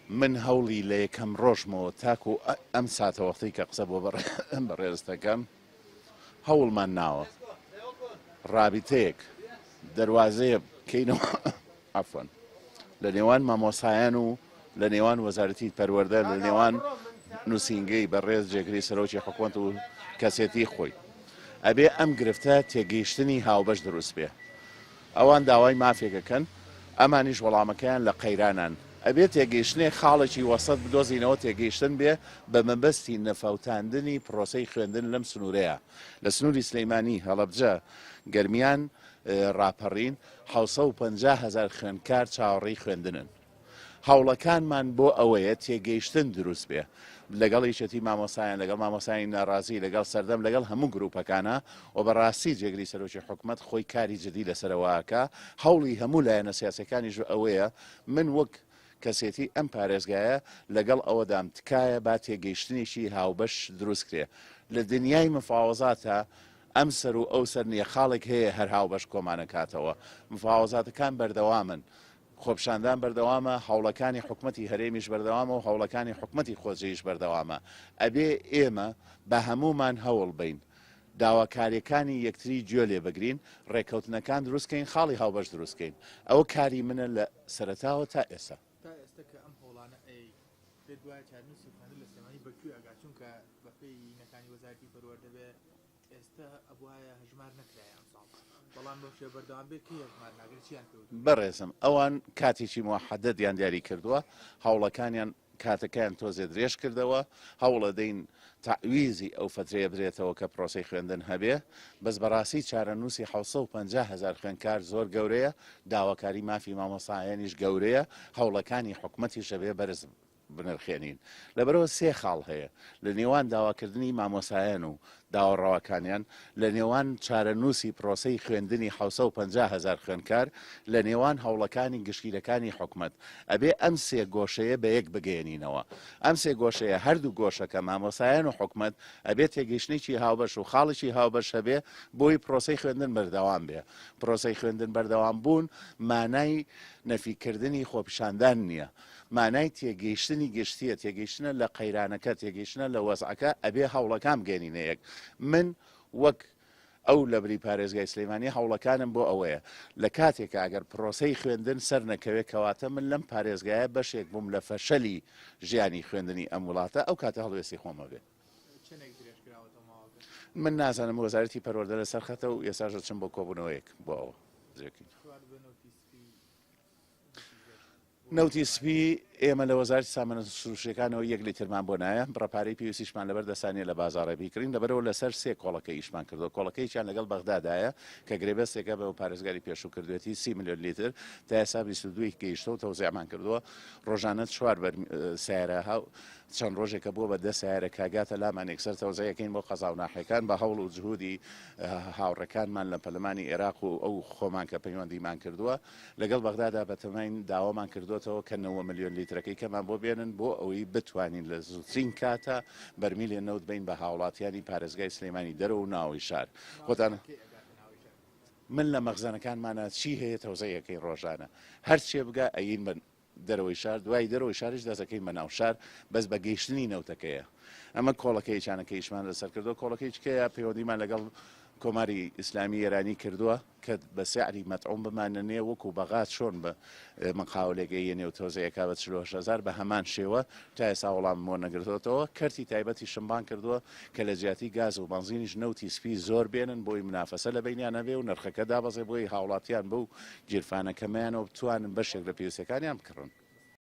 من هەوڵی لە یەکەم ڕۆژمەوە تاکو ئەم ساتەوەختەی کە قسە بۆ بەڕێز دەکەم هەوڵمان ناوە ڕابیتەیەک دەروازەیە بکەینەوە عەفوەن لە نێوان مامۆسایان و لە نێوان وەزارەتی پەروەردە لە نێوان نووسینگەی بەڕێز جێگری سەرۆکی حکومەت و کەسێتی خۆی ئەبێ ئەم گرفتە تێگەیشتنی هاوبەش دروست بێ ئەوان داوای مافێک ئەکەن ئەمانیش وەڵامەکەیان لە قەیرانان ئەبێ تێگەیشتنێک خاڵێکی وەسەت بدۆزینەوە تێگەیشتن بێ بە مەبەستی نەفەوتاندنی پرۆسەی خوێندن لەم سنوورەیە لە سنووری سلیمانی هەڵەبجە گەرمیان ڕاپەڕین 750 هەزار خوێندکار چاوەڕێی خوێندنن. هەوڵەکانمان بۆ ئەوەیە تێگەیشتن دروست بێ لەگەڵ یەکێتی مامۆستایان، لەگەڵ مامۆستایانی ناڕازی، لەگەڵ سەردەم، لەگەڵ هەموو گروپەکانا و بەڕاستی جێگری سەرۆکی حکومەت خۆی کاری جدی لەسەرەوە ئەکا، هەوڵی هەموو لایەنە سیاسیەکانیش ئەوەیە من وەک کەسێتی ئەم پارێزگایە لەگەڵ ئەوەدام تکایە با تێگەیشتنێکی هاوبەش دروست کرێ لە دنیای مفاوەزاتا ئەم سەر و ئەو سەر نیە خاڵێک هەیە هەر هاوبەش کۆمانەکاتەوە مفاوەزاتەکان بەردەوامن خۆپیشاندان بەردەوامە، هەوڵەکانی حکومەتی هەرێمیش بەردەوامە و هەوڵەکانی حکومەتی خۆجێیش بەردەوامە. ئەبێ ئێمە بە هەموومان هەوڵ بەین داواکارییەکانی یەکتری گوێ لێ بگرین، ڕێککەوتنەکان دروست کەین، خاڵی هاوبەش دروست کەین. ئەوە کاری منە لە سەرەتاوە تا ئێستا. تا ئێستا کە ئەم هەوڵانە ئەیەیت، پێت وایە چارەنووسی خوێندن لە سلێمانی بە کوێ ئەگات؟ چونکە بەپێی یینەکانی وەزارەتی پەروەردە بێ ئێستا ئەبوایە هەژمار نەکرایە ئەمساڵ بەڵام بەم شێوە بەردەوام بێت کەی هەژمار ناکرێت چیان پێ وتوون؟ بەڕێزم ئەوان کاتێکی موحەدەدیان دیاری کردووە هەوڵەکانیان کاتەکەیان تۆزێ درێژ کردەوە هەوڵەدەین تەعویزی ئەو فەترەیە بدرێتەوە کە پرۆسەی خوێندن هەبێ بەس بەڕاستی چارەنووسی 750 هەزار خوێندکار زۆر گەورەیە داواکاری مافی مامۆستایانیش گەورەیە هەوڵەکانی حکومەتیش ئەبێ بەرز بنرخێنین. لەبەرئەوە سێ خاڵ هەیە، لە نێوان داواکردنی مامۆسایان و داوا ڕەواکانیان، لە نێوان چارەنووسی پرۆسەی خوێندنی 750 هەزار خوێندکار، لە نێوان هەوڵەکانی گشتگیرەکانی حکومەت. ئەبێ ئەم سێ گۆشەیە بەیەک بگەیەنینەوە. ئەم سێ گۆشەیە، هەردوو گۆشەکە، مامۆسایان و حکومەت، ئەبێ تێگەیشتنێکی هاوبەش و خاڵێکی هاوبەش هەبێ بۆی پرۆسەی خوێندن بەردەوام بێ. پرۆسەی خوێندن بەردەوام بوون مانای نەفیکردنی خۆپیشاندان نییە. مانای تێگەیشتنی گشتییە، تێگەیشتنە لە قەیرانەکە، تێگەیشتنە لە وەزعەکە، ئەبێ هەوڵەکان بگەینینە یەک. من وەک ئەو لەبری پارێزگای سلێمانی هەوڵەکانم بۆ ئەوەیە لە کاتێکا ئەگەر پرۆسەی خوێندن سەر نەکەوێ کەواتە من لەم پارێزگایە بەشێک بووم لە فەشەلی ژیانی خوێندنی ئەم وڵاتە ئەو کاتە هەڵوێستی خۆم ئەبێ. چەندێک درێژ کراوەتەوە ماوەکە؟ من نازانم وەزارەتی پەروەردە لەسەر خەتە و ئێستاش دەچم بۆ کۆبوونەوەیەک بۆ ئەوە. سوار بە نەوتی سپی نەوتی سپی، ئێمە لە وەزارەتی سامانە سروشتییەکانەوە یەک لیترمان بۆ نایە، بڕە پارەی پێویستیشمان لەبەر دەستا نییە لە بازاڕێ بیکڕین، لەبەرئەوە لەسەر سێ کۆڵەکە ئیشمان کردووە، کۆڵەکەیەکیان لەگەڵ بەغدادایە کە گرێبەستێکە بە پارێزگاری پێشوو کردوێتی 30 ملیۆن لیتر، تا ئێستا 22 ی گەیشتووە و تەوزیعمان کردووە، ڕۆژانە چوار سەیارە چەند ڕۆژێکە بووە بە دە سەیارە کە گاتە لامان یەکسەر تەوزیعەکەین بۆ قەزا و ناحیەکان بە هەوڵ و جهودی هاوڕێکانمان لە پەرلەمانی ئێراق و ئەو خۆمان کە پەیوەندیمان کردووە لەگەڵ بەغدادا بەتەماین داوامان کردووەتەوە کە نەوە ملیۆن لیترەکەی کەمان بۆ بێنن بۆ ئەوەی بتوانین لە زووترین کاتا بەرمیلێ نەوت بەین بە هاوڵاتیانی پارێزگای سلێمانی دەرەوە و ناوەوەی شار. خۆتان من لە مەخزەنەکانمانا چی هەیە تەوزەیەکەی ڕۆژانە هەرچێ بگا ئەیین بە دەرەوەی شار دوای دەرەوەی شاریش دەستەکەین بە ناو شار بەس بە گەیشتنی نەوتەکەیە ئەمە کۆڵەکەیەکیانە کە ئیشمان لەسەر کردووە کۆڵەکەی کەیە پەیوەندیمان لەگەڵ کۆماری ئیسلامی ئێرانی کردووە کە بە سعری مەتعوم بمانەنێ وەکو بەغا چۆن بە مقاولێک ئەیەنێ و تۆزەیەکا بە 48 هەزار بە هەمان شێوە تا ئێستا وەڵامم وەرنەگرتۆتەوە کەرتی تایبەتیشم بانگ کردووە کە لە جیاتی گاز و بەنزینیش نەوتی سپی زۆر بێنن بۆی منافەسە لە بەینیان هەبێ و نرخەکە دابەزێ بۆی هاوڵاتیان بەو گیرفانە کەمەیانەوە بتوانن بەشێک لە پێویستیەکانیان بکڕن.